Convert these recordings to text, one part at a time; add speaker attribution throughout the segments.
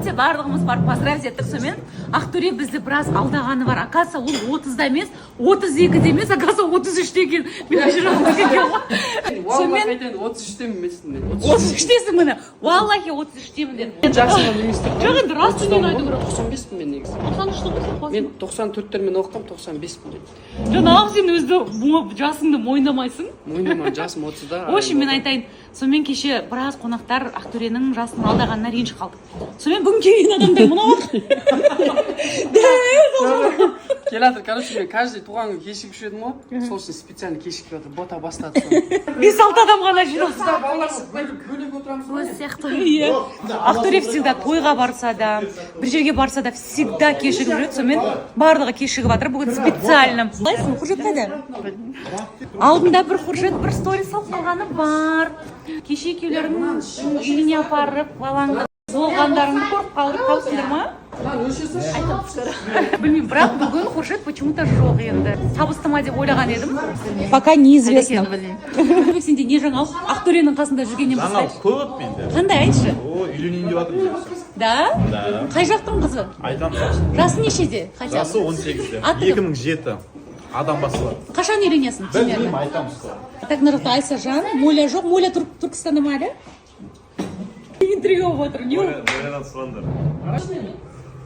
Speaker 1: Өте барлығымыз барып поздравить еттік. Сонымен, Ақтөре бізді біраз алдағаны бар. Оказывается, ол 30-да емес, 32-де емес, оказывается, 33-те екен. Мен вообще жоқпын екен ғой. Сонымен,
Speaker 2: Айтайын, 33-темін емеспін мен.
Speaker 1: 33-тесің, міне. Уаллахи, 33-темін деді.
Speaker 2: Жасымнан емес.
Speaker 1: Жоқ, енді расымен айту керек.
Speaker 2: 95-пін мен негізі.
Speaker 1: 93-ті ғой сен.
Speaker 2: Мен 94-термен оқығам, 95-пін мен.
Speaker 1: Жоқ, неғып сен өзді жасыңды мойындамайсың?
Speaker 2: Мойындаман, жасым 30-да.
Speaker 1: В общем, мен айтайын, сонымен, кеше біраз қонақтар Ақтөренің жасын алдағанына ренжіп қалды. Сонымен, бүгін келген адамдар мынау.
Speaker 2: Келатыр, короче, мен каждый туған күн кешігіп жүрдім ғой. Сол үшін специально кешігіп жатыр. Бота бастады соны.
Speaker 1: Бес алты адам ғана жиналды.
Speaker 2: Балалар бөлек отырамыз ғой.
Speaker 3: Өз сияқты.
Speaker 1: Иә, Ақтөре всегда тойға барса да, бір жерге барса да, всегда кешігіп жүреді. Сонымен, барлығы кешігіп жатыр бүгін специально. Қалайсың, Хуршет қайда? Алдында бір Хуршет бір сторис салып қалғаны бар. Кеше екеулерің үйіне апарып, балаңды болғандарыңды көріп қалдық. Қалыпсыңдар ма, білмеймін, бірақ бүгін Хуршет почему то жоқ. Енді табысты ма деп ойлаған едім, пока неизвестно. Сенде не жаңалық, Ақтөренің қасында жүргеннен басқа?
Speaker 4: Жаңалық көп менде.
Speaker 1: Қандай, айтшы.
Speaker 4: О, үйленейін деп жатырмыз.
Speaker 1: Да?
Speaker 4: Да.
Speaker 1: Қай жақтың қызы?
Speaker 4: Айтамын сосын.
Speaker 1: Жасы нешеде хотя бы?
Speaker 4: Жасы 18-де.
Speaker 1: Аты кім?
Speaker 4: 2007. Адам басы.
Speaker 1: Қашан үйленесің
Speaker 4: Білмеймін,
Speaker 1: примерно?
Speaker 4: айтамыз сол.
Speaker 1: Так, мына жақта Айсажан, Моля жоқ. Моля Түркістанда ма әлі? Интрига болып отыр, не ол?
Speaker 4: Молядан сұраңдар.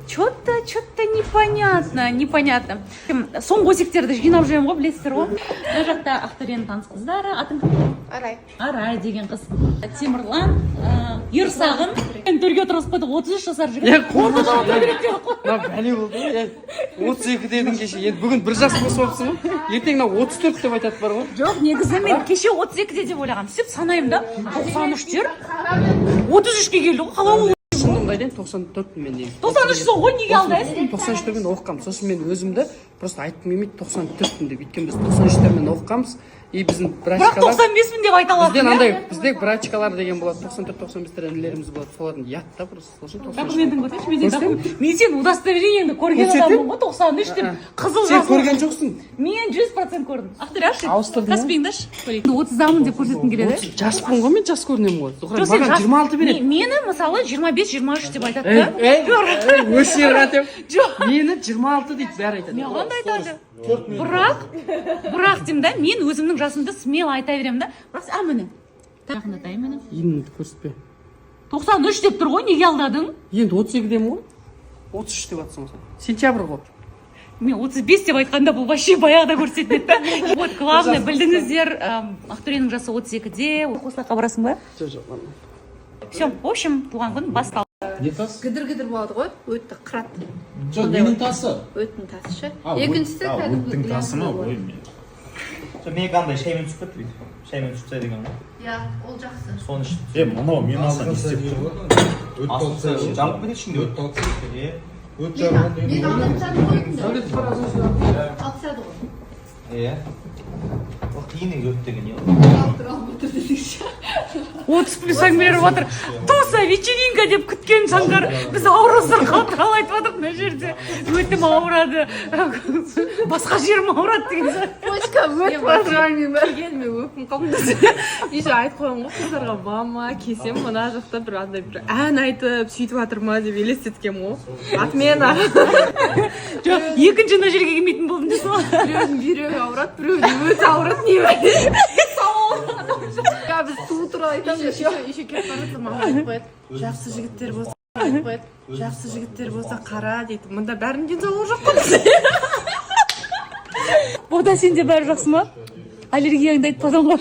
Speaker 1: Че-то, че-то непонятно, непонятно. Соңғы өсектерді жинап жүремін ғой, білесіздер ғой. Мына жақта Ақтөренің таныс қыздары. Атың кім?
Speaker 3: Арай.
Speaker 1: Арай деген қыз. Темірлан, Ерсағын. Енді төрге отырғызып қойдық, 33 жасар жігіт. Ортада отыру керек дедік қой.
Speaker 2: Мына бәле болды ғой. Е, 32 дедің кеше. Енді бүгін бір жас қосып алыпсың ғой. Ертең мына 34 деп айтады бар ғой.
Speaker 1: Жоқ, негізі мен кеше 32-де деп ойлағанмын. Сөйтіп санаймын да, 93-тер 33-ке келді ғой, қалай ол?
Speaker 2: Шындығымды айтайын, 94-пін мен негізі.
Speaker 1: 93-сің ғой, неге алдайсың?
Speaker 2: 93-термен оқығанмын. Сосын мен өзімді просто айтқым келмейді 94-пін деп. Өйткені біз 93-термен оқығанбыз. И біздің
Speaker 1: Бірақ
Speaker 2: братчикалар
Speaker 1: 95-мін деп айта аласың,
Speaker 2: бізден
Speaker 1: иә?
Speaker 2: андай, бізде братчикалар деген болады. 94-95-тер інілеріміз болады. Солардың ұят та просто. Сол үшін 93.
Speaker 1: Документін көрсетші, мен сенің
Speaker 2: Көрсетемін.
Speaker 1: мен сенің удостоверениеңді көрген
Speaker 2: Көрсетемін.
Speaker 1: адаммын ғой, 93 деп қызыл
Speaker 2: Сен
Speaker 1: жазылып.
Speaker 2: көрген жоқсың.
Speaker 1: Мен 100% көрдім. Ақтөре, ашшы.
Speaker 2: Ауыстырдың ба?
Speaker 1: Каспиіңді аш. Көрейік. 30-дамын деп көрсеткің келеді.
Speaker 2: Жаспын ғой мен, жас көрінемін ғой. Зухра,
Speaker 1: Жоқ, сен
Speaker 2: маған
Speaker 1: жас-
Speaker 2: 26 береді.
Speaker 1: Мені, мысалы, 25-23 деп айтады
Speaker 2: Ей,
Speaker 1: да.
Speaker 2: ей, ей, өсер қатем.
Speaker 1: Жоқ.
Speaker 2: Мені 26 дейді, бәрі айтады.
Speaker 1: Маған да айтады. Бірақ деймін да, мен өзімнің жасымды смело айта беремін да. Бірақ а, міне. Жақындатайын, міне.
Speaker 2: Енді көрсетпе.
Speaker 1: 93 деп тұр ғой, неге алдадың?
Speaker 2: Енді 32-демін ғой. 33 деп жатсың ғой сен. Сентябрь ғой.
Speaker 1: Мен 35 деп айтқанда, бұл вообще баяғыда көрсетеді да. Вот, главное, білдіңіздер, Ақтөренің жасы 32-де. Қосылаққа барасың ба?
Speaker 2: Жоқ, жоқ, ладно.
Speaker 1: Все, в общем, туған күн басталды.
Speaker 5: Не тас?
Speaker 3: Гідір гідір болады ғой, өтті қырады.
Speaker 5: Жоқ, ненің тасы?
Speaker 3: Өттің тасы ше.
Speaker 4: А,
Speaker 3: Екіншісі
Speaker 4: а,
Speaker 3: кәдімгі
Speaker 4: өттің тасы ма?
Speaker 3: глянцевый
Speaker 4: Ой,
Speaker 3: болады.
Speaker 4: мен.
Speaker 6: Жоқ, менікі андай шаймен түсіп кетті бүйтіп. Шаймен түсіп тастайды екен ғой.
Speaker 3: Иә, ол жақсы.
Speaker 6: Соны ішіп.
Speaker 4: Е, мынау мен алса не істеп тұр?
Speaker 5: Өт
Speaker 6: Асылса
Speaker 5: талса
Speaker 6: жанып кетеді ішінде.
Speaker 5: Өт талса екен.
Speaker 6: Е,
Speaker 5: Өт жарған
Speaker 3: Мен
Speaker 5: деген
Speaker 3: алып тастадым ғой өтінді.
Speaker 2: Сәулет бар, азан
Speaker 3: Алып тастады ғой.
Speaker 6: Е. Ол қиын негізі өт деген не.
Speaker 3: Алып тұр, алып отыр десеңші.
Speaker 1: 30 плюс әңгімелер болып жатыр. Туса, вечеринка деп күткен жандар, біз ауру сырқау туралы айтып жатырмық мына жерде. Өтім ауырады, басқа жерім ауырады деген сияқты.
Speaker 3: Почка өт
Speaker 7: Мен келгеніме өкініп қалдым десе. Еще айтып қойған ғой қыздарға: мама, келсем, мына жақта бір андай бір ән айтып сөйтіп жатыр ма деп елестеткенмін ғой. Отмена.
Speaker 1: Жоқ, екінші мына жерге келмейтін болдым дейсің ғой.
Speaker 7: Біреудің бүйрегі ауырады, біреудің өті ауырады, не бар?
Speaker 3: Я біз туу туралы айтамыз.
Speaker 7: Еще келіп бара жатса, мама айтып қояды: жақсы жігіттер болса, айтып қояды, жақсы жігіттер болса қара дейді. Мында бәрінің денсаулығы жоқ қой десе.
Speaker 1: Бота, сенде бәрі жақсы ма? Аллергияңды айтпадың ғой.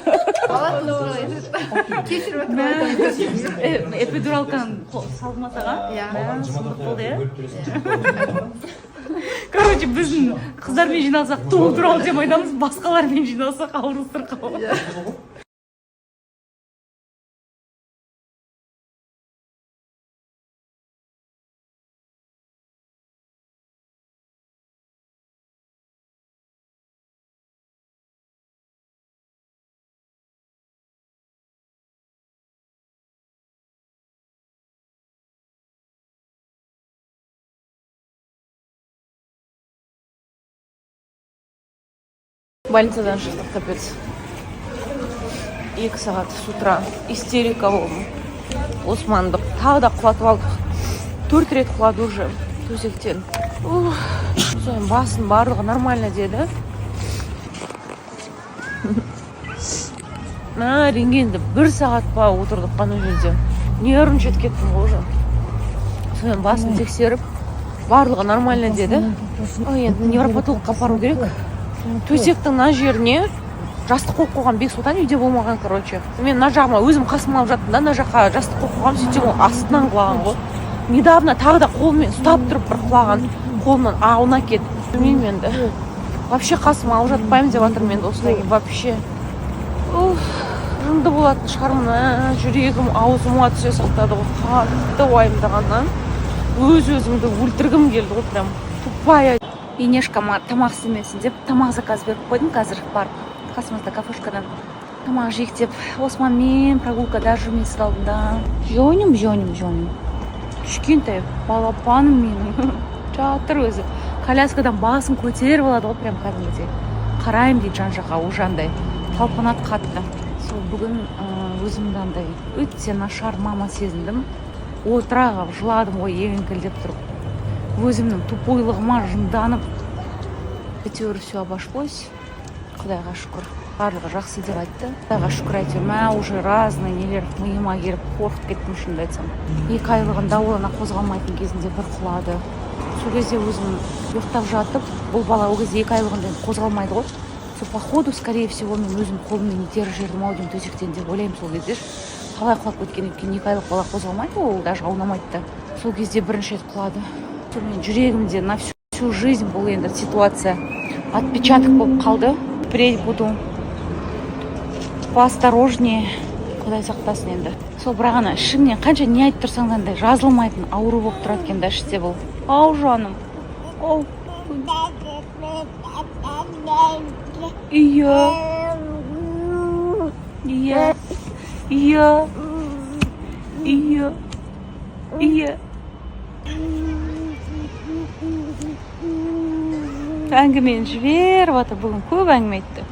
Speaker 3: Бала туралы айтады. Кешіріп отыр айтамыз.
Speaker 1: Эпидуралканы салды ма саған?
Speaker 3: Иә.
Speaker 1: Мә, сұмдық болды, иә? Короче, біздің қыздармен жиналсақ, туу туралы деп айтамыз, басқалармен жиналсақ, ауру сырқау.
Speaker 8: Больницадан шықтық, капец. 2 сағат с утра истерика болдым. Османды тағы да құлатып алдық.
Speaker 1: Төрт рет құлады уже төсектен. Ух, соның басын барлығы нормально деді. Мә, рентгенді бір сағат па отырдық ана жерде. Нервничать кеттім ғой уже. Сонымен басын тексеріп, барлығы нормально деді. Ой, енді невропатологқа апару керек. Төсектің мына жеріне жастық қойып қойған Бексұлтан үйде болмаған, короче. Мен мына жағыма өзім қасыма алып жаттым да, мына жаққа жастық қойып қойғанмын, сөйтсем ол астынан құлаған ғой. Недавно тағы да қолымен ұстап тұрып бір құлаған, қолымнан ауна кетіп. Білмеймін енді. Вообще қасыма алып жатпаймын деп жатырмын енді осыдан кейін вообще. Уф, жынды болатын шығармын, ә, жүрегім аузыма түсе сақтады ғой, қатты уайымдағаннан. Өз өзімді өлтіргім келді ғой прям. Тупая. Енешкама тамақ істемесін деп тамақ заказ беріп қойдым, қазір барып қасымызда кафешкадан тамақ жейік деп. Османмен прогулкада жүрмін есік алдында. Жоним, жоним, жоним. Кішкентай балапаным менің. Жатыр өзі. Коляскадан басын көтеріп алады ғой прям кәдімгідей. Қараймын дейді жан жаққа, уже андай талпынады қатты. Сол бүгін өзімді андай өте нашар мама сезіндім. Отыра қалып жыладым ғой еңкілдеп тұрып. Өзімнің тупойлығыма жынданып. Әйтеуір все обошлось. Құдайға шүкір. Барлығы жақсы деп айтты. Құдайға шүкір әйтеуір. Мә, уже разный нелер миыма келіп қорқып кеттім шынымды айтсам. 2 айлығында ол ана қозғалмайтын кезінде бір құлады. Сол кезде өзім ұйықтап жатып, бұл бала ол кезде 2 айлығында енді қозғалмайды ғой. Сол походу, скорее всего, мен өзім қолыммен итеріп жібердім ау деймін төсектен деп ойлаймын сол кезде. Қалай құлап кеткен, өйткені 2 айлық бала қозғалмайды ғой, ол даже аунамайды да. Сол кезде бірінші рет құлады. Сол мен жүрегімде на всю жизнь бұл енді ситуация отпечаток болып қалды. Впредь буду поосторожнее, Құдай сақтасын енді. Сол бірақ ана ішіңнен қанша не айтып тұрсаң да андай жазылмайтын ауру болып тұрады екен да іште бұл. Ау, жаным. Ау. Иә. Иә. Иә. Иә. Иә. Әңгімені жіберіп жатыр, бүгін көп әңгіме айтты.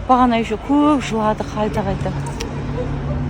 Speaker 1: Бағана еще көп жылады қайта-қайта.